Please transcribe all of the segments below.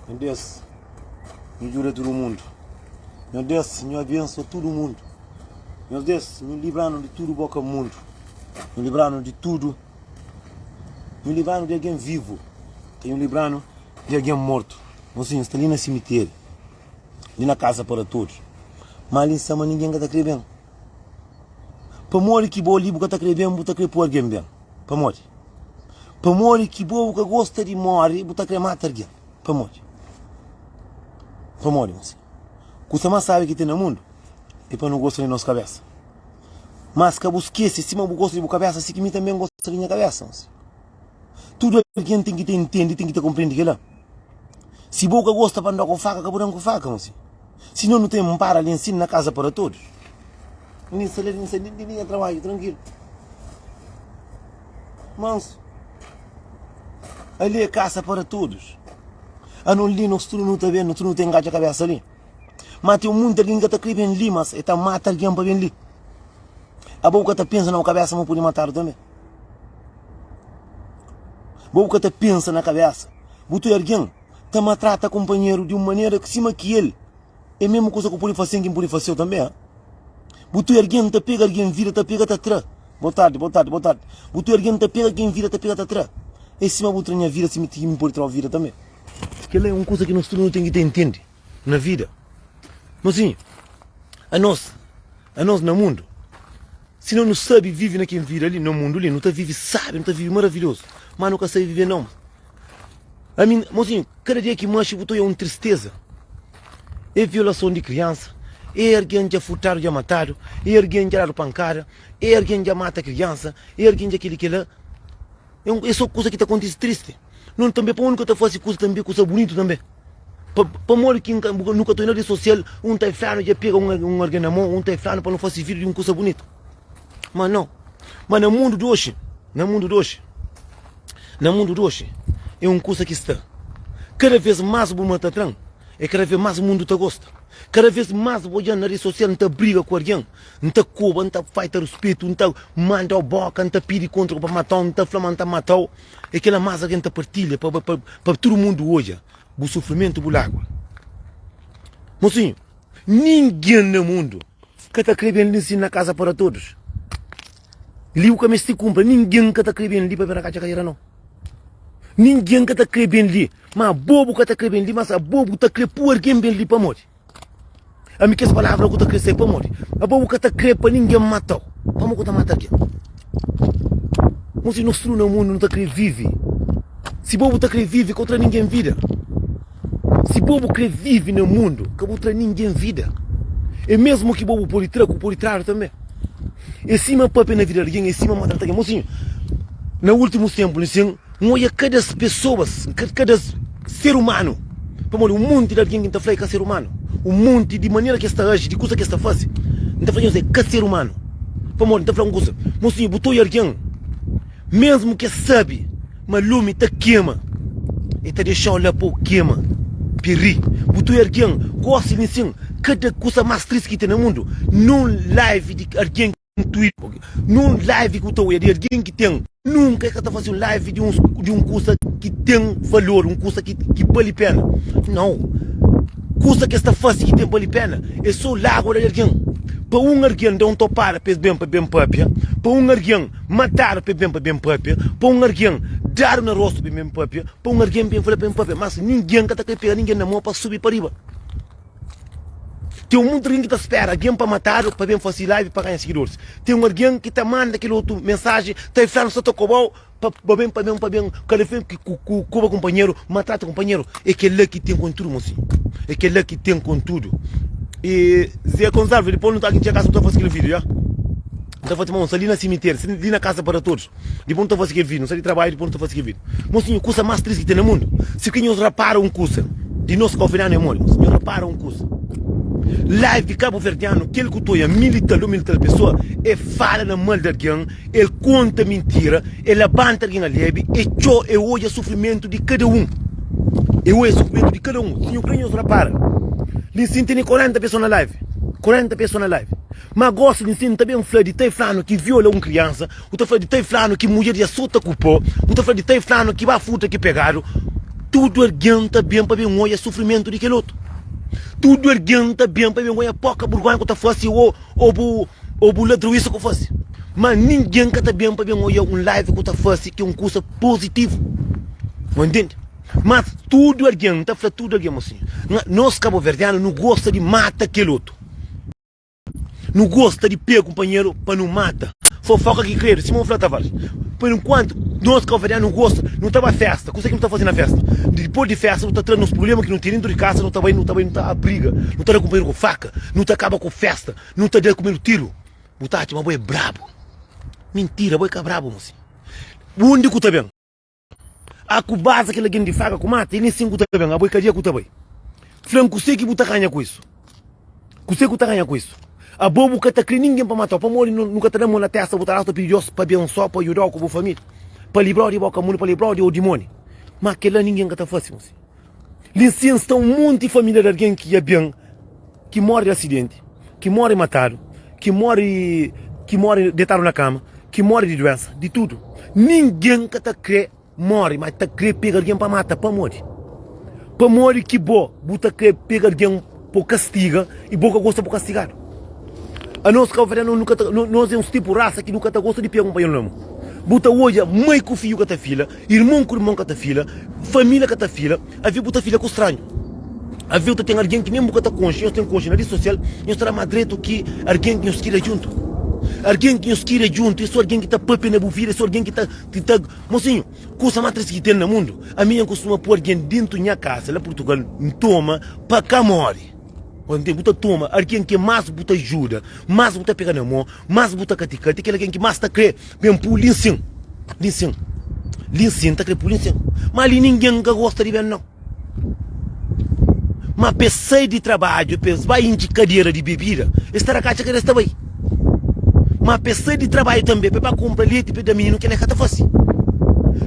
Nha Deus, nhu djuda tudu mundu. Nha Deus, nhu abênsua tudu mundu. Nha Deus, nhu libra-nu di tudu boka mundu. Nhu libra-nu di tudu. Nhu libra-nu di algen vivu, ka nhu libra-nu di algen mortu. Mosinhu sta li na simiteriu, li na kasa para todos. Má li nsama ningen ka ta kre ben. Pamodi ki bo li bu ka ta kre ben, bu ta kre poi algen ben? Pamodi? Pamodi ki bo bu ka gosta di móre, bu ta kre mata algen? Pamodi? Pamodi, mosinhu? Kusa más sábi ki ten na mundu é pa nu gosta di nos kabésa. Mas ka bu skese, sima bu gosta di bu kabésa, si ki mi tanbê N gosta di nha kabésa. Tudu algen ten ki ta intende, ten ki ta konprende kel-la. Si bo ka gosta pa N da ku faka, ka bu da-m ku faka, mosi. Sinon nu ten para li nsin na kaza para todos. N sta li, N sta li nha trabadju trankilu. Mansu. Ali é kasa para todos. Anos li, nos tudu nu ta ben, nos tudu nu ta engatxa kabésa li. Ma ten munti algen ki ka ta kre ben li, mas e ta mata algen pa ben li. Abo bu ka ta pensa na bu kabésa ma bu pode matadu tanbe? Bo bu ka ta pensa na kabésa? Bu ta algen ta matrata kunpanheru di un manera sima ki el é mesmu kuza ku pode fase-m ki N pode fase-u tanbe? Bu ta algen ta pega algen vida ta pega ta tra. Bo tardi, bo tardi, bo tardi. Bu ta algen ta pega algen vida ta pega ta tra. É sima bu tra nha vida sima ki N pode tra-u vida tanbe. Kel-la é un kuza ki nos tudu nu ten ki ta intende. na vida. Mozinho, anos, anos na mundu, si no nu sabe vive na ken vida li, na mundu li, nu ta vive sabe, nu ta vive maravilhoso, ma nu ka sabe vive não. Ami, mozinho, kada dia ki manxe bu ta oia un tristeza. É violason di kriansa, é argen dja furtadu, dja matadu, é argen dja dadu pankada, é argen dja mata kriansa, é argen dja keli kela. É so kuza ki ta kontise tristi. Não tanbe pa undi ka ta fase kuza tanbe kuza bunitu tanbe. Pa pamodi ki nu ka ta na redi sosial un ta flanu dja pega un argen na mon, un ta flanu pa nu fase video di un kuza bunitu. Ma nau. Ma na mundu di oxi, na mundu di oxi, na mundu di oxi é un kuza ki sta kada vez mas bu mata tran, é kada vez mas mundu ta gosta. Kada vez mas bu odjan na redi sosial N ta briga ku argen. N ta koba, N ta faita ruspetu, N ta manda-u boka, N ta pidi kontra ku pa mata-u, N ta fla ma N ta mata-u. É kel-la más algen ta partilha pa, pa, pa tudu mundu odja bu sufrimentu, bu lágua. Mosinhu, ningen na mundu ka ta krê ben li nsin na Casa para Todos. Li bu ka meste kunpra, ningen ka ta krê ben li pa ben rakatxa kadera nau. Ningen ka ta krê ben li, ma bo bu ka ta krê ben li, mas abo bu ta krê pui algen ben li pamodi? Ami kes palavra ku ta kre sai pamodi? Abo bu ka ta kre pa ningen matau, pamo ku ta mata algen? Mo si nos tudu na mundu nu ta kre vive. Si bo bu ta kre vive, ka bu tra ningen vida. Si bo bu kre vive na mundu, ka bu tra ningen vida. E mesmu ki bo bu pode tra, ku pode tradu tanbe. E sima papia na vida di algen, e sima maltrata algen. Mosinhu, na ultimus tenpu li sin, N odja kada pesoas, kada ser umanu, pamodi un monti di algen ki N ta fla é ka ser umanu, un monti di manera ki es ta aji, di kuza ki es ta faze, N ta fla nhos é ka ser umanu. Pamodi N ta fla un kuza, mosinhu, bu ta odja algen, mésmu ki es sabe ma lumi ta kema, el ta dexa-u la pa-u kema, peri. Bu ta odja algen, gósi li nsin, kada kuza más tristi ki ten na mundu, nun live di algen. Nun live ki bu ta odja di algen ki ten. Nunka e ka ta fase un live di un di un kusa ki ten valor, un kusa ki ki bali pena. Nau. Kusa ki es ta fase ki ten bali pena é so lagua di algen. Pa un algen da un topada pa es ben pa ben papia, pa un algen matadu pa e ben pa ben papia, pa un algen dadu na rostu pa e ben papia, pa un algen ben fla pa ben papia. Mas ningen ka ta kre pega ningen na mo pa subi pa riba. Ten un monti algen ki ta spera algen pa matadu pa ben fase live pa ganha sigidoris. Ten un algen ki ta manda kel otu mensaji ta fla-nu sta ta koba-u pa pa ben pa ben pa ben kada ves ki ku ku koba kunpanheru, maltrata kunpanheru. É kel-la ki ten kontudu mosinhu. É kel-la ki ten kontudu. E Zé Gonzalves, dipôs nu ta ki N txega kasa nu ta fase kel vídiu, ya. N ta fla-ti ma N sta li na simitéri, li na kasa para todos. Dipôs nu ta fase kel vídiu. Nu sta di trabadju, dipôs nu ta fase kel vídiu. Mosinhu, kusa más tristi ki ten na mundu, si ki nhos rapara un kusa di nos kauverdianu é modi, mosinhu, nhos rapara un kusa. Live di kabuverdianu, kel ku ta oia mil i tal ô mil i tal pesoa, e fala na mal di algen, el konta mintira, e labanta algen alebi, e txo, e odja sufrimentu di kada un. E odja sufrimentu di kada un. Si nhu kre nhos rapara, li nsin tene 40 pesoa na live, 40 pesoa na live. Ma gosi li nsin, N ta ben fla di tai flanu ki viola un kriansa, U ta fla di tai flanu ki mudjer dja sota ku po, u ta fla di tai flanu ki ba furta ki pegadu. Tudu algen ta ben pa ben odja sufrimentu di kel otu. Tudu algen ta ben pa ben odja poka burgonha ku ta fase o o bu o bu ladroisa ku fase. Ma ningen ka ta ben pa ben odja un live ku ta fase ki é un kusa pozitivu. Bu ntende? Mas tudu algen, N ta fla tudu algen mosinhu, nos kabuverdianu nu gosta di mata kel otu. Nu gosta di pega kunpanheru pa nu mata. Fofoka ki kredu, sima bu fla Tavares. Pa enkuantu, nos kabuverdianu nu gosta, nu ta ba festa. Kuzê ki nu ta faze na festa? Dipôs di festa nu ta tra nos prubléma ki nu ten dentu di kasa, nu ta bai, nu ta bai, nu ta briga, nu ta da kunpanheru ku faka, nu ta kaba ku festa, nu ta da kunpanheru tiru. Bu ta atxa ma bo é brabu. Mintira, bo é ka brabu, mosinhu. Undi ku ta ben? A ku baza kel algen di faka ku mata, i nen sin ku ta ben, abo i kadia ku ta bai. Fla-m kusé ki bu ta ganha ku isu? Kusé ku ta ganha ku isu? Abo bu ka ta kre ningen pa matau, pamodi nu ka ta da mon na testa, bu ta rasta pidi Deus pa abensuau, pa judau ku bu familia, pa librau di boka mundu, pa librau di o dimoni. Ma kela ningen ka ta fasi, mosi. Li sin sta un monti familia di algen ki ya ben, ki mori di asidenti, ki mori matadu, ki mori ki mori detadu na kama, ki mori di duensa, di tudu. Ningen ka ta kre mori, ma ta kre pega algen pa mata. Pamodi? Pamodi ki bo bu ta kre pega algen pa kastiga i bo ka gosta pa kastigadu? Anos kabuverdianu nu ka ta, nos é uns tipu rasa ki nu ka ta gosta di pega kunpanheru na mon. Bu ta odja mai ku fidju ka ta fila, irmon ku irmon ka ta fila, família ka ta fila, avi bu ta fila ku stranhu. Avi bu ta ten algen ki nen bu ka ta konxe, nhos ten konxe na redi sosial, nhos ta da más dretu ki algen ki nhos kria djuntu. Algen ki nhos kria djuntu é so algen ki ta papia na bu vida, é so algen ki ta, ki ta. Mosinhu, kusa más tristi ki ten na mundu, ami N kustuma poi algen dentu nha kasa la Purtugal, N toma pa ka móre. Kóntu bu ta toma algen ki más bu ta ajuda, más bu ta pega na mô, más bu ta kati-kati, kel algen ki más ta krê ben pô li nsin, li nsin, li nsin, ta krê pô li nsin. Má li ningen ka gosta di ben nau. Má pa es sai di trabadju, pa es ba intxi kadera di bebida, es ta rakatxa kadera es ta bai. Ma pa es sai di trabadju tanbe, pa es ba kunpra leti pa es da mininu, kel-la es ka ta fase.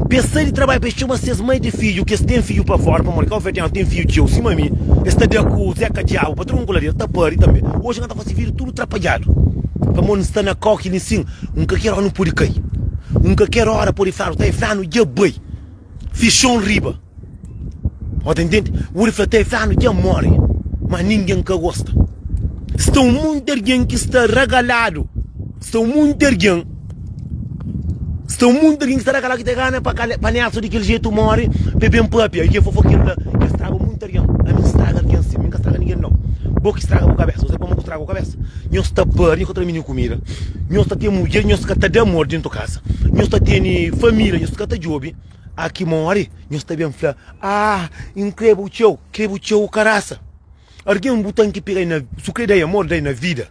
Pa es sai di trabadju, pa es txoma ses mai di fidju, ki es ten fidju pa fóra, pamodi kauverdianu ten fidju txeu, sima mi, es ta da ku Zeka Diabu pa tudu kuladeru, ta pari tanbe. Oji N ka ta fase fidju tudu trapadjadu, pamodi N sta na kau ki li sin, un kaker óra nu pode kai, un kaker óra pode fladu, ta e flanu dja bai, fixon riba. Bo ta intende? Uri fla, Ta e flanu dja móre, ma ningen ka gosta. Sta un monti algen ki sta ragaladu. Sta un monti algen, sta un monti algen ki sta ragaladu ki ta gana pa pa Nelson di kel jetu móre pa e ben pâpia. I ke fofokeru la, ke straga un monti algen. Ami N straga algen sin, mi N ka straga ningen nau. Bo ki straga bu kabésa. Bo sabe pamodi ku straga bu kabésa? Nhos ta pâpia, nhos ka ta da mininu kumida, nhos ta ten mudjer, nhos ka ta da amor dentu kasa, nhos ta tene família, nhos ka ta djobe. A ki móre, nhos ta ben fla, Ah, N krê-bu txeu, krê-bu txeu karasa. Algen bu ten ki pega-i na, si bu krê da-i amor, da-i na vida.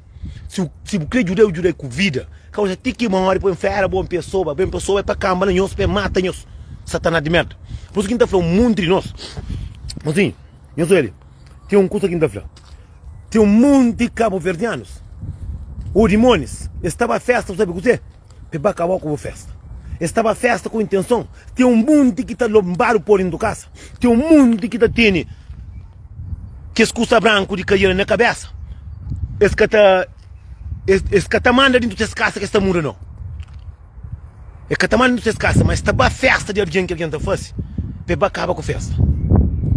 Si bu, si bu krê djuda-i, djuda-i ku vida. Ka oja ti ki móre, pa ben fla, Éra bon pesoba, ben pesoba é pa kanba na nhos, pa e mata nhos. Satanas di merda. Pur isu ki N ta fla un monti di nos, mosinhu, nhos oja li, ten un kusa ki N ta fla, ten un monti kabuverdianus ô dimonis, es ta ba festa, bu sabe kuzê? Pa e ba kaba ku bu festa. Es ta ba festa ku intenson. Ten un munti ki ta lonbadu pô dentu kasa. Ten un munti ki ta tene kes kusa branku di kadiera na kabesa. Es ka ta es, es ka ta manda dentu ses kasa ki es ta muda nau. Es ka ta manda dentu ses kasa, ma es ta ba festa di algen ki algen ta fase pa e ba kaba ku festa.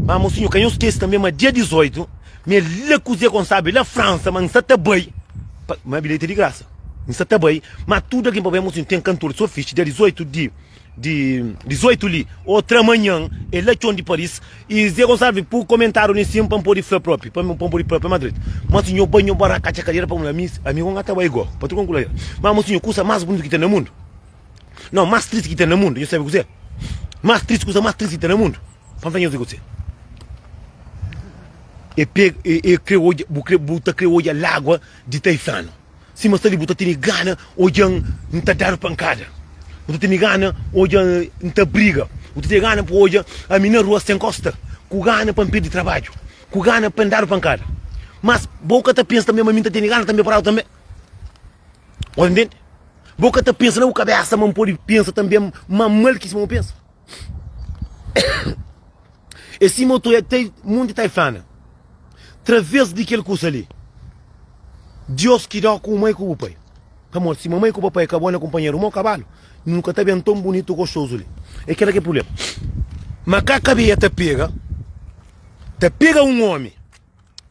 Ma mosinhu, ka nhos skese tanbe ma dia 18 Mi é la kuzê ku N sabe la Fransa ma N sa ta bai pa ma bilheti é di grasa N sa ta bai ma tudu algen pa bai mosinhu ten kantor so fixi dia 18 di di 18 li otra manhan é la txon di Paris i Zé Gonçalves pu komentariu li sin pa N pode fla propi pa N pode fla pa Madrid mosinhu bai nho ba rakatxa kadera pa ami ami ku N ka ta bai go pa tudu ku N ma mosinhu kusa mas bunitu ki ten na mundu nau mas tristi ki ten na mundu nhu sabe kuzê mas tristi kusa mas tristi ki ten na mundu. Pa N fla nhos di kuzê? E pega, e, e kre odja, bu kre, bu ta kre odja lagua di Taifanu. Sima sta li, bu ta tene gana odja-m N ta dadu pankada. Bu ta tene gana odja N ta briga. Bu ta tene gana pa odja ami na rua sen kosta, ku gana pa N perde trabadju, ku gana pa N dadu pankada. Mas bo ka ta pensa tanbe ma mi N ta tene gana tanbe pa dadu tanbe? Bo ta ntende? Bo ka ta pensa na bu kabesa ma N pode pensa tanbe ma mal ki sima bu pensa? É sima otu é ta munti ta flana traves di kel kusa li Dios ki da ku mai ku bu pai pamodi si mamai ku papai ka bo na kunpanheru mau kabalu nu ka ta ben ton bunitu gostozu li é kela ki é prublema. Ma ka kabeia ta pega, ta pega un omi.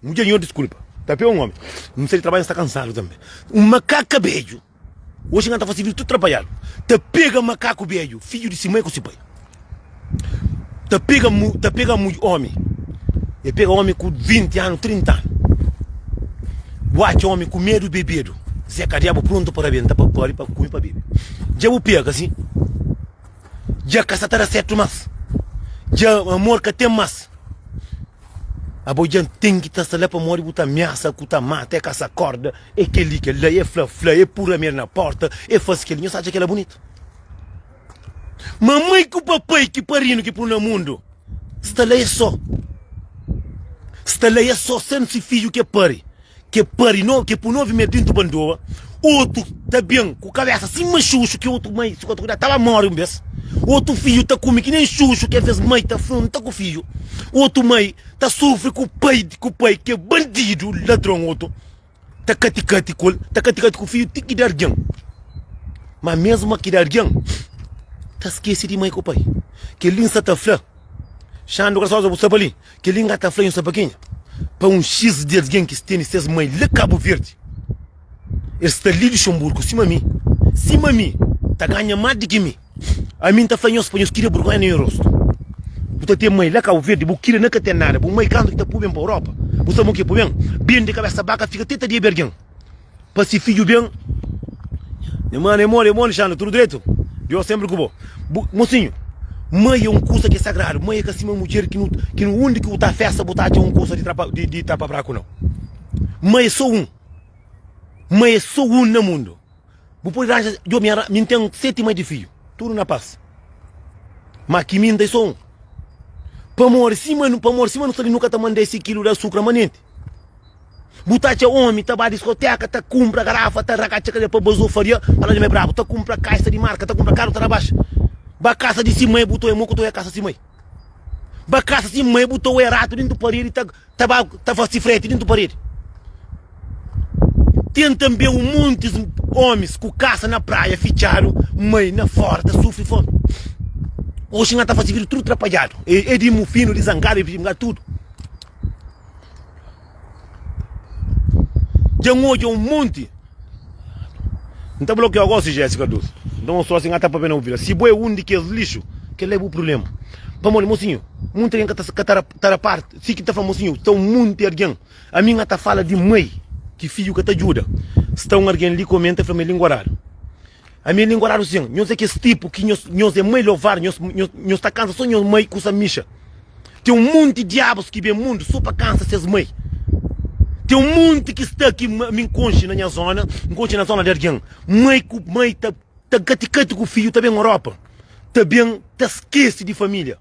Mudjer nho diskulpa, ta pega un omi. N sai di trabadju, N sta kansadu tanbe. Un makaka bedju, oxi N ka ta fase vida tudu trabadjadu. Ta pega makaku bedju, fidju di si mai ku si pai. Ta pega ta pega omi, e pega omi ku 20 anu, 30 anu. Bu atxa omi ku medu bebedu, Zé Kadiabu prontu pa rabenta, pa pari, pa kume, pa bebe. Dja bu pega si, dja ka sa ta da sertu mas, dja amor ka ten mas. Abo dja ten ki ta sta la pamodi bu ta amiasa ku ta mata, e kasa korda, e kel-li, kel-la, e fla-fla, e pura mel na porta, e fase kel-li. Nhos atxa kel-la bunitu? Mamai ku papai ki parinu ki punu na mundu sta la es so. Sta la es so sen si fidju ke pari, ke pari no, ke pu novi mes dintu bandoba, otu ta ben ku kabesa sima xuxu ki otu mai si ka ta kuida ta ba mori un bes, otu fidju ta kume ki nen xuxu ki aves mai ta frunta ku fidju, otu mai ta sufri ku pai ku pai ke bandidu ladron otu. Ta kati-kati ku el, ta kati-kati ku fidju ti ki da algen. Ma mesmu ki da algen, ta skese di mai ku pai. Kel-li N sta ta fla, Xandu Grasosa, bu sta pa li. Kel-li N ka ta fla nhu sta pa kenha? Pa un xis di algen ki tene ses mai la Kabu Verdi. El sta li Luxemburgu sima mi, sima mi, ta ganha más di ki mi. Ami N ta fla nhos pa nhos kria burgonha na nha rostu. Bu ta ten mai la Kabu Verdi, bu kria na ka ten nada. Bu mai kantu ki ta pui ben pa Europa, bu sabe mo ki pui ben? Bende kabesa baka fika te ta debe algen pa si fidju ben. Nha mano é mole, é mole Xandra, tudu dretu? Deus senpri ku bo. Bu, mosinhu, mai é un kusa ki é sagradu. Mai é ka sima mudjer ki nu, ki nu undi ki bu ta festa bu ta atxa un kusa di trapa, di, di tapa braku nau. Mai é so un. Mai é so un na mundu. Bu pode ranja, djobe, mi N ten seti mai di fidju, tudu na pas. Ma ki mi N ten so un. Pamodi sima nu, pamodi sima nu sta li nu ka ta manda ese kilu di asukra manenti. Bu ta atxa omi ta ba diskoteka, ta kunpra garafa, ta rakatxa kabelu pa bazofaria, pa la di mai brabu, ta kunpra kaisa di marka, ta kunpra karu ta rabaxa. Ba kasa di si mai bu ta oia mo ku ta oia kasa si mai. Ba kasa si mai bu ta oia ratu dintu paredi ta. Ta ba ta fasi freti dintu paredi. Ten tanbe un montis omis ku kasa na praia fitxadu, mai na fora ta sufri fomi. Oxi nha ta fasi vida tudu trapadjadu, e di mufinu, di zangadu, di xingadu, tudu. Dja N odja un monti. N ta blokiau gosi Jessica Dulce. N ta mostra si N ka ta papia na bu vida. Si bo é un di kes lixu, kel-la é bu prubléma. Pamodi, mosinhu, munti algen ka ta ka ta ta raparti. Si ki N ta fla, mosinhu, sta un munti algen. Ami N ka ta fala di mai ki fidju ka ta djuda. Sta un algen li komenta i fla ma é linguaradu. Ami é linguaradu sin. Nhos é kes tipu ki nhos nhos é mai lovadu, nhos nhos nhos ta kansa so nhos mai ku sa mixa. Ten un monti diabus ki ben mundu so pa kansa ses mai. Ten un monti ki sta ki mi N konxe na nha zona, N konxe na zona di algen. Mai ku mai ta ta kati-kati ku fidju ta ben Europa, ta ben ta skese di família.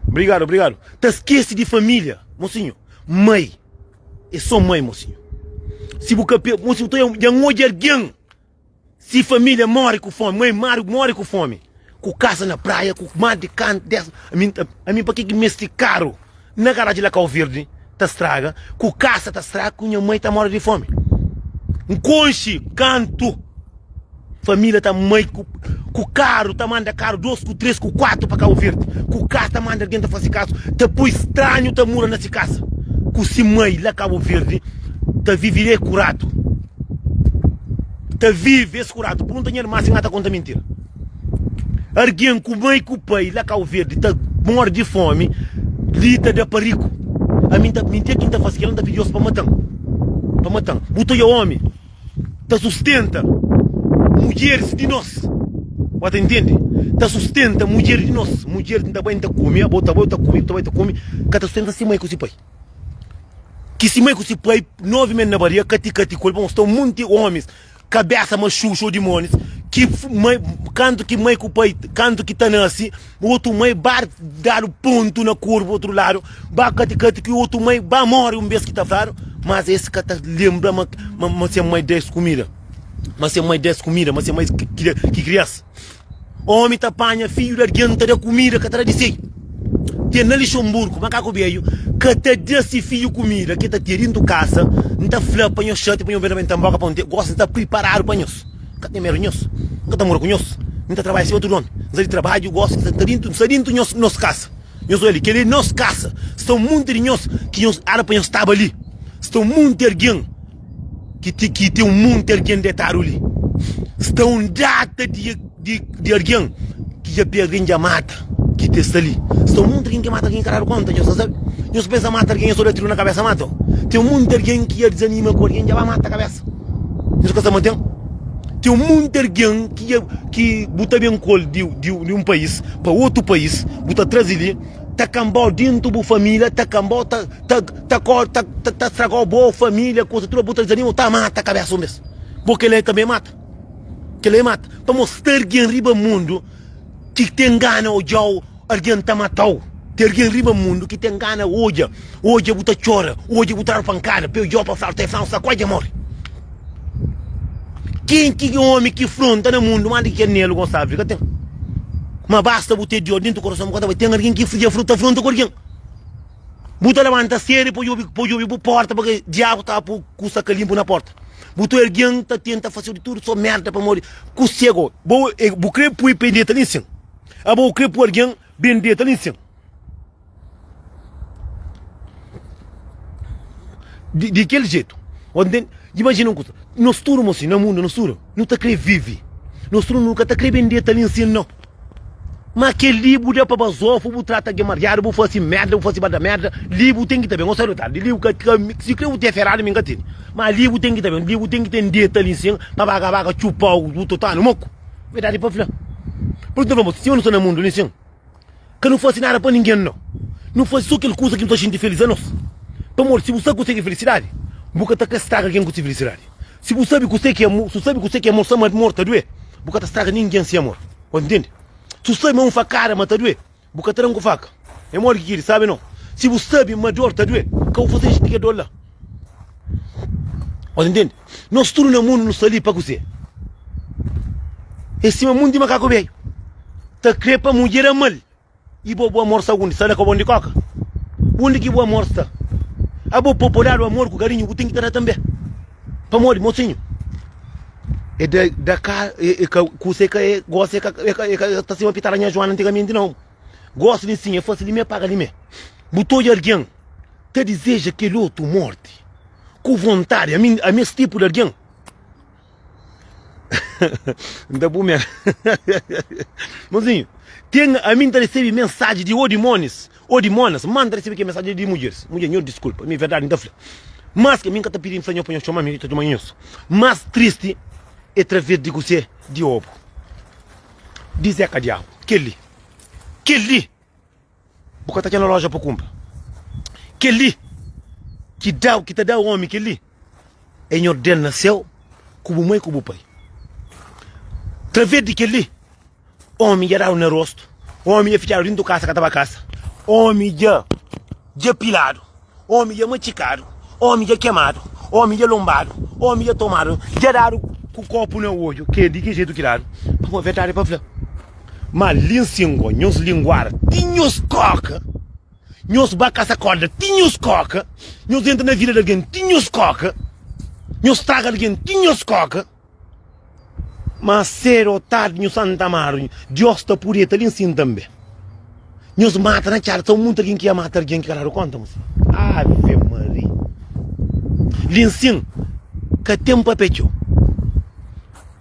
Obrigadu, obrigadu. Ta skese di família, mosinhu. Mai, é so mai, mosinhu. Si bu ka pe, mosinhu, dja N odja algen. Si família móre ku fómi, mãe mare móre ku fómi, ku kasa na praia, ku mar di kantu, des, ami, ami pa ke ki meste karu na garaji la Kau Verdi ta straga, ku kasa ta straga, ku nha mãe ta móre di fómi. N konxe kantu família ta mãe ku, ku karu, ta manda karu dos ku tres ku kuatu pa Kau Verdi, ku kasa ta manda algen ta fase kasu, ta pui stranhu ta mura na si kasa, ku si mãe la Kau Verdi ta vive de ku ratu. Ta vive es ku ratu. Pergunta nha irma si N ka ta konta mintira. Argen ku mai ku pai la Kau Verdi ta mori di fomi, li ta da pa riku. Ami N ta mintira ki N ta fasi kila, N ta pidi Deus pa matan. Pa matan. Bu ta oja omi ta sustenta mudjeris di nos. Bu ta intende? Ta sustenta mudjeris di nos. Mudjeris N ta bai N ta kume, abo ta bai bu ta kume, bu ta bai ta kume, ka ta sustenta si mai ku si pai. Ki si mai ku si pai 9 mes na baria kati kati ku el pa sta un monti omis kabesa ma xuxu o dimonis ki mai kantu ki mai ku pai kantu ki ta nasi otu mai ba dadu pontu na korpu otru ladu ba kati kati ki otu mai ba mori un bes ki ta fladu mas es ka ta lembra ma ma se mai des kumida ma se mai des kumida ma se mai ki krias. Omi ta panha fidju di algen ta da kumida ka ta da di sei. Ten na Lixonburgu makaku bedju ka ta da si fidju kumida ke ta tia dintu kasa. N ta fla pa nhos xati pa nhos ben na ben tanboka pa N te gosi N sta priparadu pa nhos. N ka ten medu di nhos. N ka ta mora ku nhos. N ta trabadja sima tudu omi. N sta di trabadju gosi, N sta dintu, N sta dintu nhos, nos kasa. Nhos oja li, kel-li é nos kasa. Sta un monti di nhos ki nhos éra pa nhos staba li. Sta un monti algen ki ti, ki ten un monti algen detadu li. Sta un data di, di, di algen ki dja pega algen dja mata, ki te sta li. Sta un monti algen ki mata algen ki ka dadu konta, nhos ka sabe. Nhos pensa mata algen é so da tiru na kabesa mata? Ten un monti algen ki dja dizanima ku algen dja ba mata kabesa. Nhos ka sta manten? Ten un monti algen ki dja, ki bu ta ben ku el di, di, di un país pa otu país, bu ta traze li, ta kanba-u dentu bu família, ta kanba-u, ta, ta, ta ko, ta, ta, ta straga-u bo família, kuza tudu, bu ta dizanima, bu ta mata kabesa un bes. Bo kel-la e tanbe mata. Kel-la e mata. Pamodi sta algen riba mundu ki ten gana odja-u algen ta mata-u. Ten algen riba mundu ki ten gana odja, odja bu ta txora, odja bu ta dadu pankada, pa e odja-u pa fla-u, ta e fla-u, sta kuazi dja móre. Ken ki omi ki fronta na mundu más di ki Nelo Gonçalves? Ka ten. Ma basta bu ten Dios dentu korason, bu ka ta bai. Ten algen ki dja ta fronta ku algen. Bu ta labanta sedu pa djobi, pa djobi bu porta, pabia diabu ta pui kusa ka linpu na porta. Bu ta algen ta tenta fasiu di tudu so merda pamodi kuse go. Bo bu kre pui pa e deta li nsin. Abo bu kre pui algen ben deta li nsin. Di, di kel jetu. Ô ntende? Imajina un kusa, nos tudu mosinhu na mundu, nos tudu nu ta kre vive. Nos tudu nu ka ta kre ben deta li nsin nau. Ma kel-li bu da pa bazofu, bu trata algen mariadu, bu fase merda, bu fase bada merda, li bu ten ki ta ben, ô sai do tardi, li bu ka, ka, si kre bu ten feradu mi N ka tene, ma li bu ten ki ta ben, li bu ten ki ten deta li nsin pa baga baga txupau bu totanu moku. Verdadi pa fla. Pur isu N ta fla bo, sima nu sta na mundu li nsin, ka nu fase nada pa ningen nau, nu fase so kel kuza ki nu ta xinti felis anos. Pamodi si bu sabe kuse ki é felisidadi, bu ka ta kre straga algen ku si felisidadi. Si bu sabe kuse ki é amor, si bu sabe kuse ki é amor, sama amor ta due, bu ka ta straga ningen si amor. Bo ntende? Si bu sabe ma un fakada ma ta due, bu ka ta da-m ku faka. É modi ki kiri, sabe no? Si bu sabe ma dor ta due, ka bu fase xinti kel dor la. Bo ntende? Nos tudu na mundu nu sta li pa kuzê? É sima munti makaku bedju ta kre pa mudjer ama-l. I bo, bu amor sta undi? Sta na kobon di koka? Undi ki bu amor sta? Abo po po dadu amor ku karinhu, bu ten ki ta da tanbe. Pamodi, mosinhu, e da, da ka, e, e ka, kusa e ka, e gosi e ka, e ka, e ka ta sima pitada nha Joana antigamenti nau. Gosi li sin, e fasi li me, paga li me. Bu ta odja algen ta dizeja kel otu morti ku vontadi. Ami, ami es tipu di algen. N ta pui Mozinho, ten ami N ta resebe mensaji di ô dimonis, ô dimonas, má N ta resebe kel mensaji di mudjeris. Mudjer, nho diskulpa, mi verdadi N ta fla. Mas ki ami N ka ta pidi N fla nho pa nho txoma mi, ta txoma nhos. Más tristi é traves di kuzê? Di obu. Di Zeka Diabu. Kel-li, kel-li. Bu ka ta atxa na loja pa kunpra. Kel-li ki da, ki ta da omi kel-li é Nhordés na séu ku bu mai ku bu pai. Traves di kel-li, omi dja dadu na rostu, omi dja fitxadu dintu kasa ka ta ba kasa, omi dja dja piladu, omi dja matxikadu, omi dja kemadu, omi dja lonbadu, omi dja tomadu, dja dadu ku kopu na odju, ke di ki jetu ki dadu, pamodi verdadi pa fla. Ma li nsin go nhos linguara ti nhos koka, nhos ba kasa korda ti nhos koka, nhos entra na vida di algen ti nhos koka, nhos straga algen ti nhos koka. Ma sedu o tardi nhu Santa Amaru, Dios ta pude ta li nsin tanbe. Nhos mata na txada, ta un munti algen ki ia mata algen ki ka dadu konta mos. Ave Maria! Li nsin ka ten papia txeu.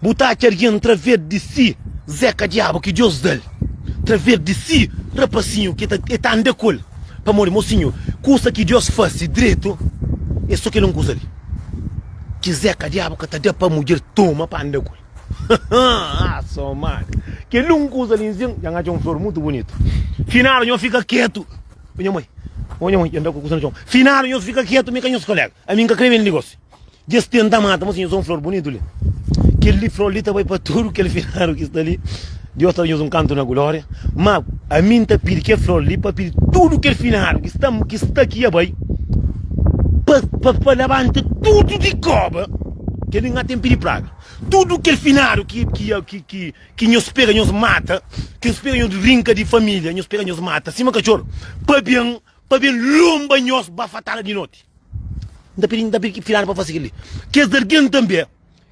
Bu ta atxa algen traves di si Zeka Diabu ki Dios da-l, traves di si rapasinhu ki e ta anda ku el. Pamodi, mosinhu, kusa ki Dios fase dretu é so kel un kusa li, ki Zeka Diabu ka ta da pa mudjer toma pa anda ku el. Ah, somadu! Kel un kusa li nsin, dja N atxa un flor mutu bunitu. Finadu, nho fika ketu. Ô nha mai, ô nha mai, dja N da ku kusa na txon. Finadu, nho fika ketu, mi ka nhos kolega. Ami N ka kre ben li gosi. Dja es tenta mata, ma sinhor, un flor bunitu li. Kel li flor li ta bai pa tudu kel finadu ki sta li. Deus ta da nhos un kantu na glória. Ma ami N ta pidi kel flor li pa pidi tudu kel finadu ki sta ki sta ki ya bai pa pa pa labanta tudu di koba. Kel li N ka ten pidi praga. Tudu kel finadu ki ki ki ki ki nhos pega nhos mata, ki nhos pega nhos rinka di família, nhos pega nhos mata sima katxor pa ben pa ben lonba nhos bafatada di noti. N ta pidi, N ta pidi ki filanu pa fase kel-li. Kes algen tanbe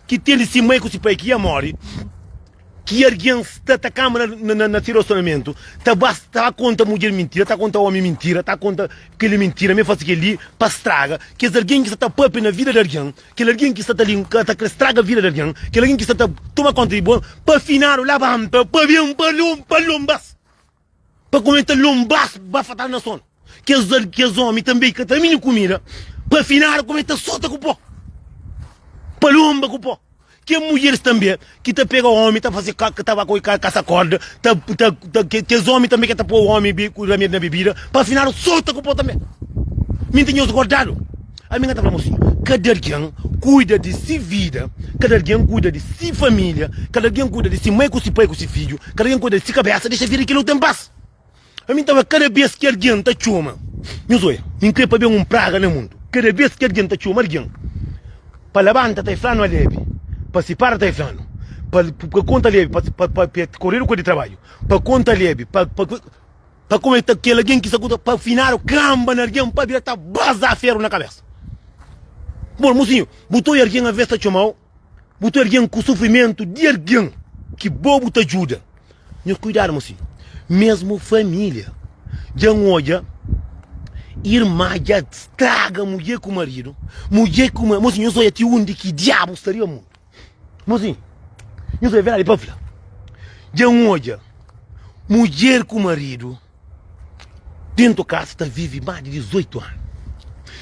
ki ten di si mai ku si pai ki ia móre. Ki algen sta ta kamba na se relasionamentu, ta ba ta konta mudjer mintira, ta konta omi mintira, ta konta kel-li mintira, mi fase kel-li pa straga kes algen ki sta ta papia na vida di algen, kel algen ki sta ta li ta kre straga vida di algen, kel algen ki sta ta toma konta di bo, pa finadu labanta pa ben pa pa lonba-s. Pa kume ta lonbas bafatadu na sonu. Kes kes omi tanbe ka ta mini kumida pa finadu kume ta sota ku po. Pa lonba ku po. Ke mudjeris tanbe ki ta pega omi ta fase ka ta ba ku kasa korda ta ta ta kes omi tanbe ke ta po omi ku ramedi na bebida pa finadu sota ku po tanbe. Mi nta nhos guardadu. Ami N ka ta fla mosinhu, kada algen kuida di si vida, kada algen kuida di si familia, kada algen kuida di si mai ku si pai ku si fidju, kada algen kuida di si kabesa, dexa vida di kel otu en pas. Ami N ta fla, kada bes ki algen ta txoma, nhos oia, mi N kre pa ben un praga na mundu, kada bes ki algen ta txoma algen pa labanta ta e fla-nu alebi, pa sipara ta e fla-nu, pa konta alebi, pa pa koredu ku el di trabadju, pa konta alebi, pa pa. Pa kume ta kel algen ki sta ku ta pa finadu kanba na algen pa bira ta baza feru na kabesa. Bon, mosinhu, bu ta oia algen aves ta txomau, bu ta oia algen ku sufrimentu di algen ki bo bu ta djuda. Nhos kuidadu, mosinhu. Mesmu familia dja N odja irma dja straga mudjer ku maridu, mudjer ku maridu. Mosinhu, nhos oia ti undi ki diabu sta riba mundu. Mozinhu, nhos é verdadi pa fla. Dja N odja mudjer ku maridu dentu kasa ta vive más di 18 anu.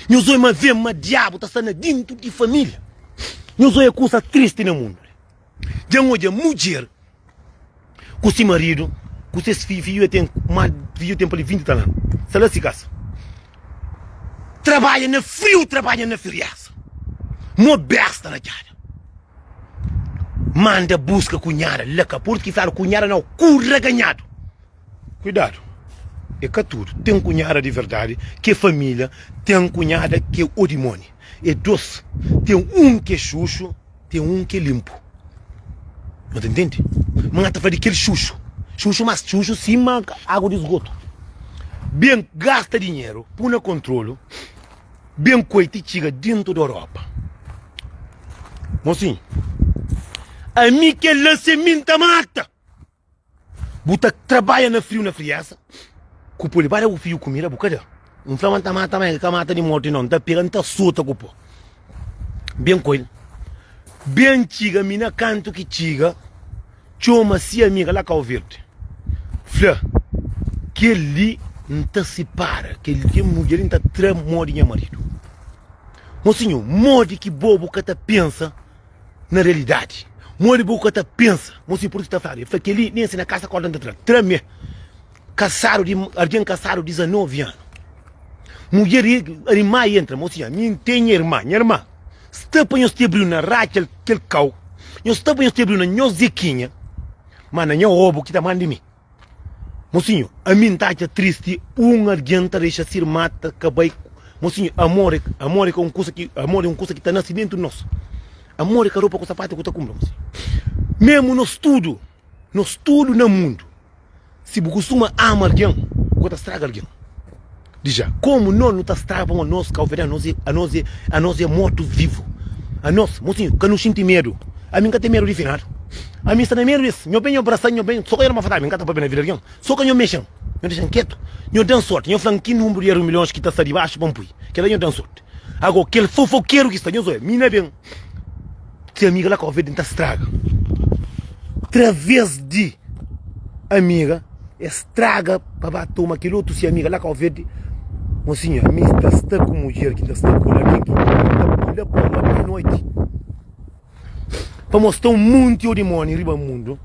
Nhos odja ma ve ma diabu ta sta na dentu di familia. Nhos odja kusa tristi na mundu. Dja N odja mudjer ku si maridu ku ses fidju, fidju ten ma fidju ten pa li 20 tal anu, sta la si kasa trabadja na friu, trabadja na firiasa, mo besta na txada, manda buska kunhada la ka purtu ki fladu kunhada nau ku raganhadu, kuidadu e ka tudu, ten kunhada di verdadi ki e familia, ten kunhada ki e o dimoni, e dos, ten un ki e xuxu. Ten un ki é linpu. Nhos ta ntende? Ma N ta fla di kel xuxu. Xuxu mas xuxu sima agu di sgotu. Ben gasta dinheru, pui na kontrolu, ben koi ti txiga dentu di Europa. Mosinhu, ami kel la se mi N ta mata! Bu ta trabadja na friu na frieza ku poli ba da bu fidju kumida bu ka da. N fla ma N ta mata ma el ka mata di morti no. N ta pega N ta sota ku po. Ben ku el. Ben txiga mi na kantu ki txiga txoma si amiga la Kau Verdi. Fla kel li N ta sipara kel li mudjer li N ta tra mo di nha maridu. Mosinhu modi ki bo bu ka ta pensa Na realidadi, modi bu ka ta pensa ma si pur ki ta fladu? El fla kel-li nen si na kasa korda N ta tra-l. Tra mê. Kasadu di algen kasadu 19 anu. Mudjer irma entra, mosinha, mi N ten nha irma, nha irma sta pa nhos te briu na ratxa kel kau, nhos sta pa nhos te briu na nhos zekinha, ma na nha obu ki ta manda di mi. Mosinhu, ami N ta atxa tristi un algen ta dexa si irma ta ka bai. Mosinhu, amor é amor é ka un kusa ki amor é un kusa ki ta nase dentu di nos. Amor é ka ropa ku sapatu ku ta kunpra, mosinhu. Memu nos tudu, nos tudu na mundu, si bu kustuma ama algen, bu ka ta straga algen. Dja komu no nu ta straga pamodi nos kauverdianu anos é anos é anos é mortu vivu anos mosinhu ka nu xinti medu ami nka ten medu di finadu ami sta na medu des nho ben nho brasa-m nho ben so ka nho da ma fata ami nka ta papia na vida di algen so ka nho mexe-m nho dexa-m ketu nho da-m sorti nho fla-m ki nunbru di eru milhons ki ta sta dibaxu pa N pui kela nho da-m sorti ago kel fofokeru ki sta nho zoia mi na ben Se amiga la Kau Verdi N ta straga Traves di amiga E straga pa ba toma kel otu se amiga la Kau Verdi Mosinhu ami N ta sta ku mudjer ki N ta sta ku el algen ki N ta pui la ponba meia noiti Pamodi sta un monti o dimoni riba mundu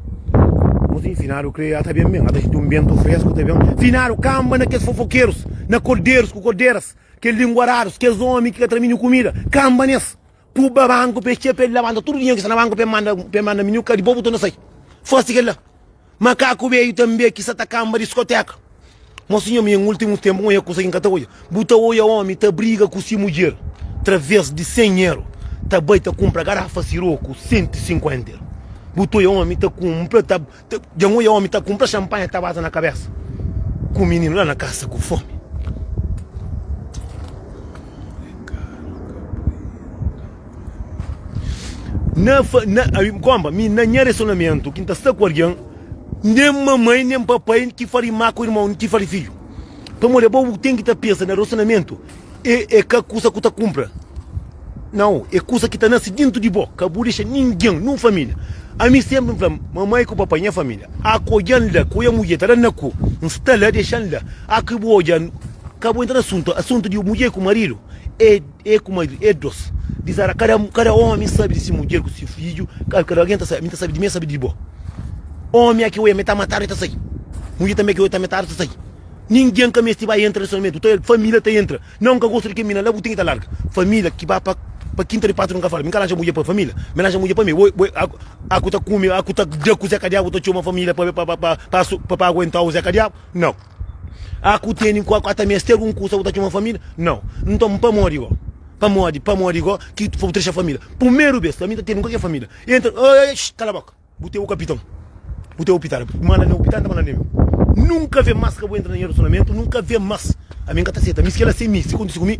Mosinhu finadu kre ata ben ben Ata xinti un bentu fresku ta ben Finadu kanba na kes fofokerus Na korderus ku korderas Kel linguaradus kes omi ki ka tra mininu kumida Kanba nes Puba banku pe txia pe labanta tudu dinheru ki sta na banku pe manda pe manda mininu ka di bo bu torna sai. Fasi kel la. Makaku beju tanbe ki sa ta kanba diskoteka. Mosinho mi en ultimus tempu n oia kusa ki n ka ta oia. Bu ta oia omi ta briga ku si mudjer traves di 100 eru ta bai ta kunpra garafa siroku 150 eru. Bu ta oia omi ta kunpra ta Dja N oia omi ta kunpra xanpanha ta baza na kabesa ku mininu la na kasa ku fomi. Na fa na ami konpa mi na nha relasionamentu ki N ta sta ku algen, nen mamai nen papai ki fari má ku irmon ki fari fidju. Pamodi abo bu ten ki ta pensa na relasionamentu é é ka kusa ku ta kunpra. Nau, é kusa ki ta nase dintu di bo. Ka bu dexa ningen, nun família. Ami senpri N fla mamai ku papai, nha família, a ku odja-m la, ku odja mudjer ta da na ku, N sta la, dexa-m la. A ki bu odja, ka bu entra na asuntu. Asuntu di mudjer ku maridu é. E ku maridu e dos dizara kada kada omi sabi di si mudjer ku si fidju kada algen ta sabi ami ta sabi di mi e sabi di bo omi aki oia mi ta matadu e ta sai mudjer tanbe ki oia ta matadu ta sai ningen ka mesti bai entra relasionamentu ta familia ta entra nau nka gosta di kel mina la bu ten ki ta larga familia ki ba pa pa kinta di patu nka fala mi nka ranja mudjer pa familia mi ranja mudjer pa mi bo bo aku ta kume aku ta da ku zeka diabu ta txoma familia pa pa pa pa pa aguentau zeka diabu nau. Ah ku teni ku ata meste algun kusa bu ta txoma família? Nau. Nton pamodi go? Pamodi, pamodi go ki bu ta dexa família? Primeru bes, ami ta teni kualker família, entra, oi, oi, kala boka, bu ten bu kapiton, bu ten bu pitada, manda na bu pitada, nta manda na meu. Nunka ve mas ka bu entra na nha relasionamentu, nunka ve mas. Ami nka ta seta, mi si kela sem mi, si kontisi ku mi,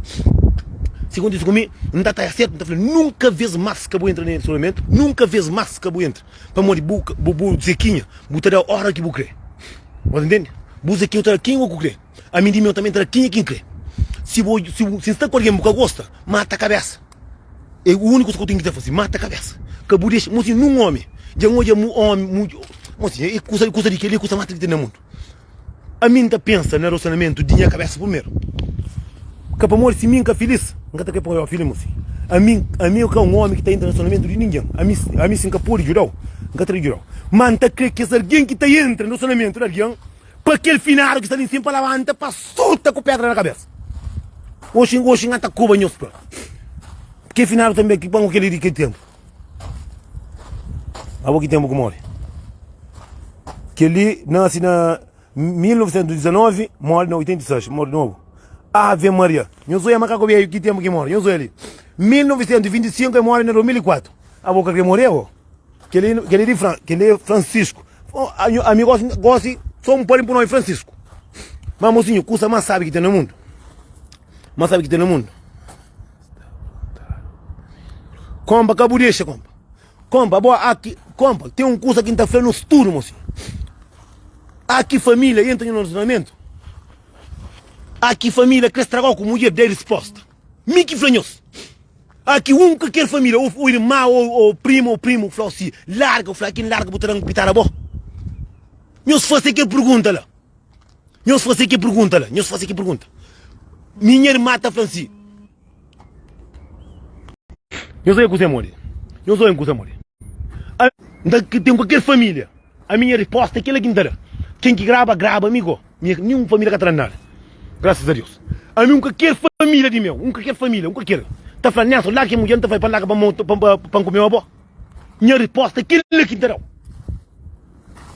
si kontisi ku mi, nta ta sertu, nta fla nunka ves mas ka bu entra na nha relasionamentu, nunka ves mas ka bu entra. Pamodi bu, bu, bu zekinha, bu ta da ora ki bu kre. Bu ta ntende? Bu zekinha bu ta da kenha ku kre. Ami di meu tanbe ta da kenha ki N kre. Si bu, si bu, si N sta ku algen bu ka gosta, mata kabesa. É uniku kusa ku ten ki ta fase, mata kabesa. Ka bu dexa, mosinhu, nun omi, dja N odja mu omi, mu, mosinhu, é kusa, kusa di keli é kusa más triste na mundu. Ami N ta pensa na relasionamentu di nha kabesa primeru. Ka pamodi si mi N ka filis, N ka ta kre pa obi fili mosi. Ami, ami ka un omi ki ta entra na relasionamentu di ningen. Ami, ami si N ka podi djudau, N ka ta djudau. Ma N ta kre kes algen ki ta entra na relasionamentu di algen pa kel finadu ki sta li nsin pa labanta pa sota ku pedra na kabesa. Oxi, oxi N ka ta koba nhos pa kel finadu tanbe ki pa kel li di kel tenpu. Abo ki tenpu ku mori? Kel-li nase na 1919, móre na 86, móre nobu. Ave Maria! Nhos oia makaku beju ki tenpu ki móre? Nhos oia li. 1925, el móre na 2004. Abo ka kre more abo? Kel-li, kel-li di Fran, kel-li é Francisco. Ami gosi, gosi so N pode pui nomi Francisco. Ma mosinhu, kusa más sabi ki ten na mundu, más sabi ki ten na mundu. Konpa, ka bu dexa, konpa. Konpa, bo aki, konpa, ten un kusa ki N ta fla nos tudu, mosinhu. Aki família entra na relasionamentu, aki família kre stragau ku mudjer, da risposta. Mi ki fla nhos. Aki un kaker família, ou irma, ou prima, ou primu, flau si, larga, ou fla, aki N larga, bu ta dan pitada bo? Nhos fase kel pergunta la. Nhos fase kel pergunta la. Nhos fase kel pergunta. Minha irma ta fla si. Nhos oia kuzê modi? Nhos oia kuzê modi? N ta ten kualker família. A minha resposta é kela ki N ta da. Ken ki graba, graba ami go. Minha, ninhun família ka ta da nada. Grasas a Deus. Ami un kualker família di meu, un kualker família, un kualker, ta fla Nelson, larga kel mudjer, N ta fla pa N larga pa N pa, pa, pa N kumeu abo. Nha resposta é kela ki N ta dau.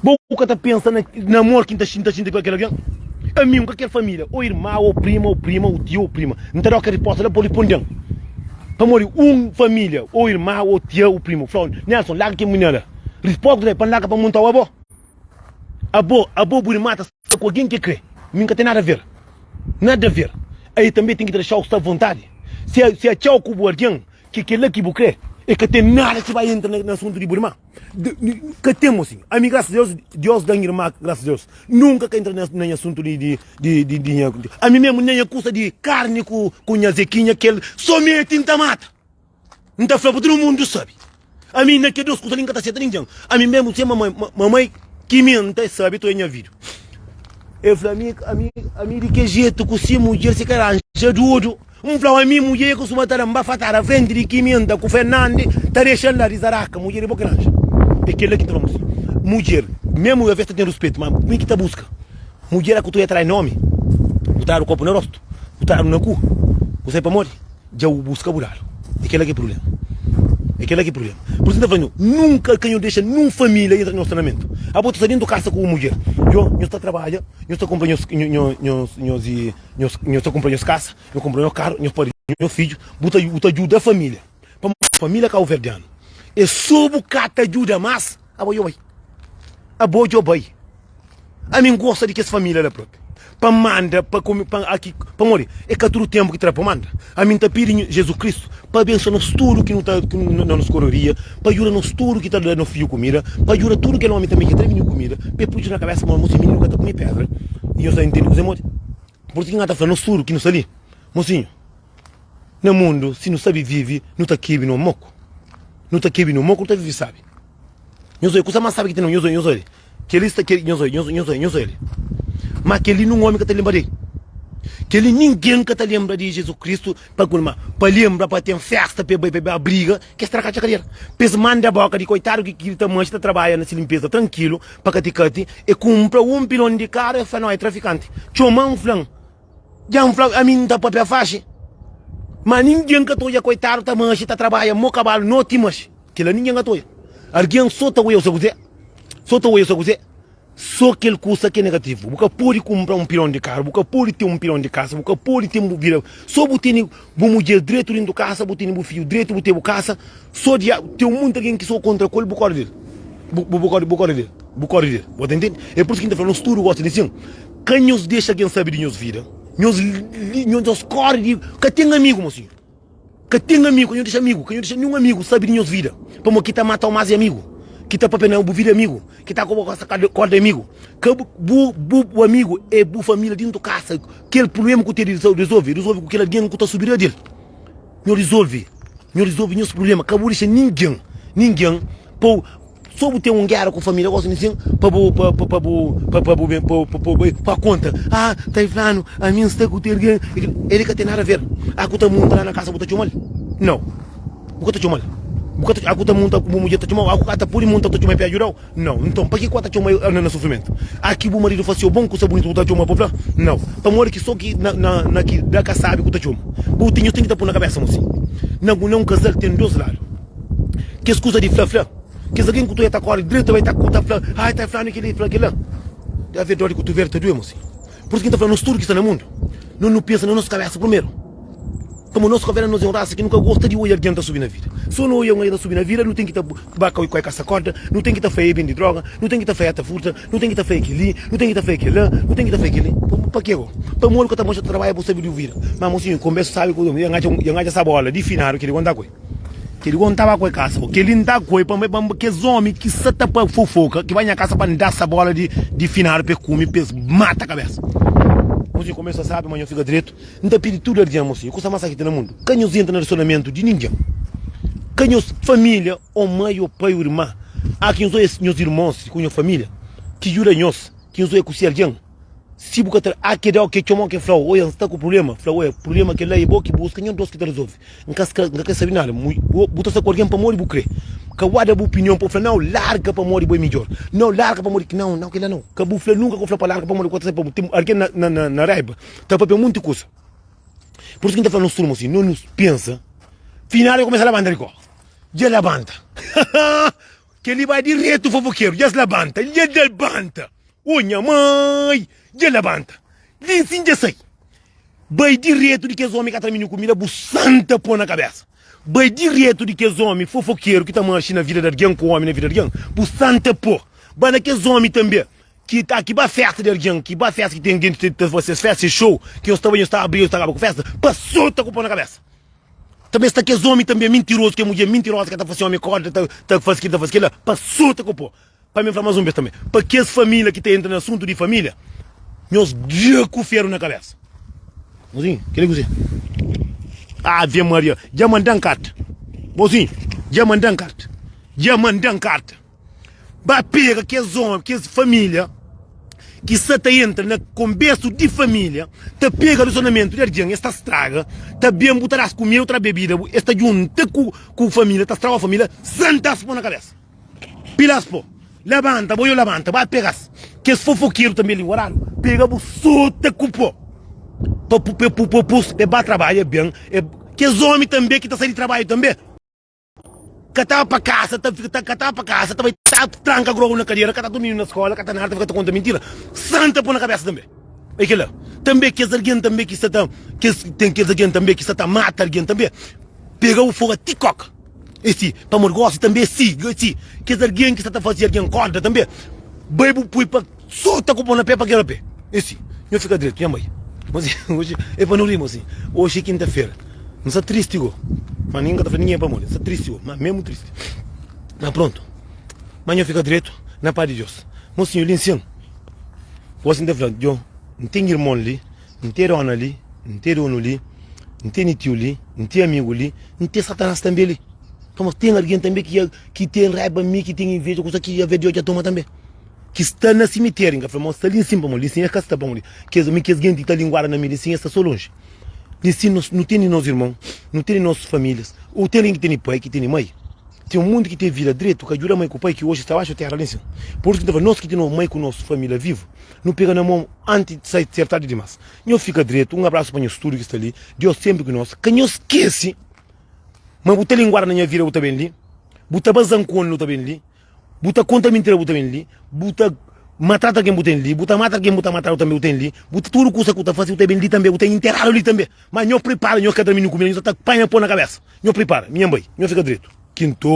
Bo ka ta pensa na na amor ki N ta xinti, ta xinti pa kel algen? Ami, un kalker família, ô irma, ô prima, ô prima, ô tia, ô prima, N ta da-u kel resposta la pa bu responde-m. Pamodi un família, ô irma, ô tia, ô prima, fla-u, Nelson, larga kel minina la. Resposta ku ta da, pa N larga pa N monta-u abo? Abo, abo bu irma ta sta ku algen ki el krê. Mi N ka ten nada ver. Nada ver. Aí tanbê ten ki ta dexa-u sta avontadi. Si, si atxa-u ku bu algen, ki kel-la ki bu krê, e ka ten nada ki bai entra na asuntu di bu irma. Ka ten mosinhu. Ami graças a Deus, Deus dan irma graças a Deus. Nunka ka entra na nha asuntu di di di di di nha ami mesmu na nha kusa di karni ku ku nha zekinha kel so meti nta mata. Nta fla pa tudu mundu sabi. Ami na kel dos kusa li nka ta seta ningen. Ami mesmu se mamai mamai ki mi nta sabi to é nha vida. El fla ami ami ami di ke jetu ku si mudjer si ka ranja dudu. N fla-u ami, mudjer e kustuma ta da-m bafatada frenti di Kiminta ku Fernandi ta dexa-m la di zaraka. Mudjer e bo ki ranja. E kel-la ki N ta fla mos. Mudjer, memu aves ta ten ruspetu, ma mi ki ta buska. Mudjer a ku ta trai nomi, bu ta dadu kopu na rostu, bu ta dadu na ku, bu sai pamodi dja bu buska bu dadu. E kel-la ki é prubléma. E kel-la ki é prubléma. Pur isu N ta fla nho, nunka ka nho dexa nun família entra na nhos treinamentu. Abo ta sta dentu kasa ku bu mudjer, nho, nho sta trabadja, nho sta kunpra nhos, nho, nho, nhos i. Nhos nhos ta kunpra nhos kasa, nhos kunpra nhos karu, nhos pari nhos fidju, bu ta bu ta djuda família. Pamodi família kauverdianu é so bu ka ta djuda mas, abo djo bai. Abo djo bai. Ami N gosta di kes família la propi. Pa manda pa kumi pa aki pamodi é ka tudu tempu ki ta da pa manda. Ami nta pidi Jezu Kristu pa abensua nos tudu ki nu ta na nos kororia, pa djuda nos tudu ki ta da nos fidju kumida, pa djuda tudu kel omi tanbe ki ta da mininu kumida, pa e pui na kabesa ma mosi mininu ka ta kume pedra. I nhos ta intende kuze modi? Pur isu ki N ta fla nos tudu ki nu sta li, mosinhu, na mundu si nu sabi vivi nu ta kebi no moku, nu ta kebi no moku nu ta vivi sabi. Nhos oi kusa mas sabi ki ten na nhos oi, nhos oi. Kel-li sta kel nhos oi, nhos nhos oi, nhos oi li. Ma kel-li nun omi ka ta lenbra di el. Kel-li ningen ka ta lenbra di Jezu Kristu pa kulma, pa lenbra pa ten festa pa e bai pa e ba briga kes trakatxa kadera. Pa es manda boka di koitadu ki ki ta manxe ta trabadja na si linpeza trankilu pa kati-kati e kunpra un pilon di karu e fla no e trafikanti. Txoma-m fla-m dja N fla ami N ta papia faxi ma ningen ka ta odja koitadu ta manxe ta trabadja mo kabalu noti manxe. Kel-la ningen ka ta odja. Algen sô ta odja kuzê? Sô ta odja kuzê? Sô kel kusa ki é negativu. Bu ka pode kunpra un pilon di karu, bu ka pode ten un pilon di kasa, bu ka pode ten bu vida. Sô bu tene bu mudjer dretu dentu kasa, bu tene bu fidju dretu, bu ten bu kasa. Sô di ten monti algen ki sô kontra ku el, bu kóre di el. Bu, bu, bu kóre, bu kóre di el. Bu kóre di el. Bu ta intende? É pur isu ki N ta fla, nos tudu gosi di sin, ka nhos dexa algen sabe di nhos vida. Nhos, nhos kóre di. Ka ten amigu, mosinhu. Ka ten amigu, ka nho dexa amigu, ka nho dexa ninhun amigu sabe di nhos vida, pamodi ki ta matau más é amigu, ki ta papia na bu vida é amigu, ki ta koba korda é amigu. Ka bu, bu, bu, bu amigu é bu família dintu kasa. Kel prubléma ku ten di rezolve, rezolve ku kel algen ku ta subi riba del. Nho rezolve, nho rezolve nhos prubléma, ka bu dexa ningen, ningen pou. So bu ten un gera ku familia gosi nisin pa bu pa pa bu pa pa bu pa pa bu pa konta ah ta flanu ami n sta ku tel algen el ka ten nada ver ah ku ta munta la na kasa bu ta txomal nau bu ka ta txomal bu ka ta ah ku ta munta ku bu mudjer ta txomau ah ku ka ta pudi munta bu ta txoma pa ajudau nau nton pa ki ku ta txoma na na sufrimentu ah ki bu maridu fasiu bon kusa bunitu bu ta txoma pa fla nau pamodi ki so ki na na na ki da ka sabi ku ta txoma bu ten nhos ten ki ta pui na kabesa mosi na na un kazal ten dos ladu Kes kuza di fla fla. Kes algen ku ta ta kore dretu ta bai ta ta fla, ai ta flanu keli fla kila. Dja ve dor di kutuveru ta due mosi. Pur isu ki N ta fla nos tudu ki sta na mundu, no nu pensa na nos kabesa primeru. Pamodi nos kavera nos é un rasa ki nu ka gosta di oia algen ta subi na vida. So no oia un algen ta subi na vida, nu ten ki ta ba koi koi kasa korda, nu ten ki ta fla e bende droga, nu ten ki ta fla e ta furta, nu ten ki ta fla e keli, nu ten ki ta fla e kela, nu ten ki ta fla e keli. Pa ke go? Pamodi ku ta mostra ta trabadja bu sabi di vida. Ma mosinhu, konbersu sabi ku ya ngatxa sabola di finadu keli konta koi. Kel go N ta ba ku e kasa bo. Kel-li N ta ku e pamodi pa kes omi ki sa ta pa fofoka ki ba nha kasa pa N da sa bola di di finadu pa e kume pa es mata kabesa. Mosinhu kumesa sabi ma nho fika dretu. N ta pidi tudu algen mosinhu kusa mas ki ten na mundu ka nhos entra na rilasionamentu di ningen. Ka nhos familia o mai o pai o irma a ki nhos oia nhos irmons ku nhos familia ki djuda nhos ki nhos oia ku se algen. Si bu ka ta ah ke dau ke txomau ke flau oia nsta ku problema fla oia problema kela e bo ki buska nho dos ki ta resolve nka sta nka kre sabi nada bu bu ta sta ku algen pamodi bu kre ka guarda bu opinion pa bu fla nau larga pamodi bo e midjor nau larga pamodi nau nau kela nau ka bu fla nunka ku fla pa larga pamodi ku ta sabi pa algen na na na raiba ta papia munti kusa por isu ki nta fla nos turma si no nu pensa final e kumesa labanta di ko dja labanta keli bai diretu fofokeru dja labanta dja labanta. Ô nha mai! Dja labanta! Li nsin dja sai! Bai diretu di kes omi ka ta minhu kumida bu santa po na kabesa! Bai diretu di kes omi fofokeru ki ta maxi na vida di algen ku omi na vida di algen bu santa po! Bai na kes omi tanbe ki ta ki ba festa di algen ki ba festa ki ten gen ki ta fase ses festa ses show ki nhos ta bai nhos ta abri nhos ta kaba ku festa pa sota ku po na kabesa! Tanbe sta kes omi tanbe mintirozu ke mudjer mintiroza ki ta fase omi korda ta ta fase kila ta fase kila pa sota ku po! Pa mi fla mas un bes tanbe, pa kes familia ki ta entra na asuntu di familia, nhos da ku feru na kabesa. Mozinho, keli kuze? Ave Maria, dja mandan karta. Mozinho, dja mandan karta. Dja mandan karta. Ba pega kes omi, kes familia ki sa ta entra na konbersu di familia, ta pega relasionamentu di algen, es ta straga, ta ben bu ta das kumida, bu ta das bebida, es ta djunta ku ku familia, ta straga familia, santas po na kabesa. Pilas po labanta bo yo labanta ba pegas kes fofokeru tanbe li guardadu pega bu sota ku po pa pa pa pus e ba trabadja ben e kes omi tanbe ki ta sai di trabadju tanbe ka ta pa kasa ta fika ta ka ta pa kasa ta bai ta tranka grogu na kadera ka ta mininu na skola ka ta nada ta fika ta konta mintira santa po na kabesa tanbe e kila tanbe kes algen tanbe ki sta ta kes ten kes algen tanbe ki sta ta mata algen tanbe pega bu foga ti koka. É si, pamodi gósi tanbê é si, é si. Kes algen ki sta ta faze algen kóntra tanbê, bai bu poi pa sota ku pó na pé pa kebra pé. É si. Nho fika dretu, nha mai. Mosinhu, oji é pa nu ri, mosinhu. Oji é kinta-fera. N sta tristi go. Ma nin ka ta fla ninguém pamodi. N sta tristi go, ma mesmu tristi. Ma prontu. Ma nho fika dretu, na pas di Deus. Mosinhu, li nsin. Gosi N ta fla, Djo, N ten irmon li, N ten dona li, N ten donu li, N tene tiu li, N ten amigu li, N ten Satanás tanbe li. Pamodi ten algen tanbe ki ki ten raiba mi, ki ten inveja, kusa ki aver di odja toma tanbe. Ki sta na simiteriu, N ka fla ma sta li nsin, pamodi li nsin es ka sta, pamodi kes mi kes genti ki ta linguada na mi li nsin es sta so lonji. Li nsin nos nu tene nos irmon, nu tene nos familias, ou ten algen ki tene pai, ki tene mai. Ten un munti ki ten vida dretu, ka djuda mai ku pai ki oji sta baxu tera li nsin. Pur isu ki N ta fla, nos ki tene mai ku nos familia vivu, nu pega na mon anti sai ser tardi dimas. Nhos fika dretu, un abrasu pa nhos tudu ki sta li, Deus senpri ku nos, ka nhos skese ma bu ta linguada na nha vida bu ta ben li, bu ta bazan ku onu ta ben li, bu ta konta mintira bu ta ben li, bu ta matrata algen bu ten li, bu ta mata algen bu ta matadu tanbe bu ten li, bu ta tudu kusa ku ta fasi bu ta ben li tanbe, bu ta interadu li tanbe. Ma nho pripara, nho ka ta mini kumida, nho ta panha po na kabesa. Nho pripara, minha bai, nho fika dretu. Kinto.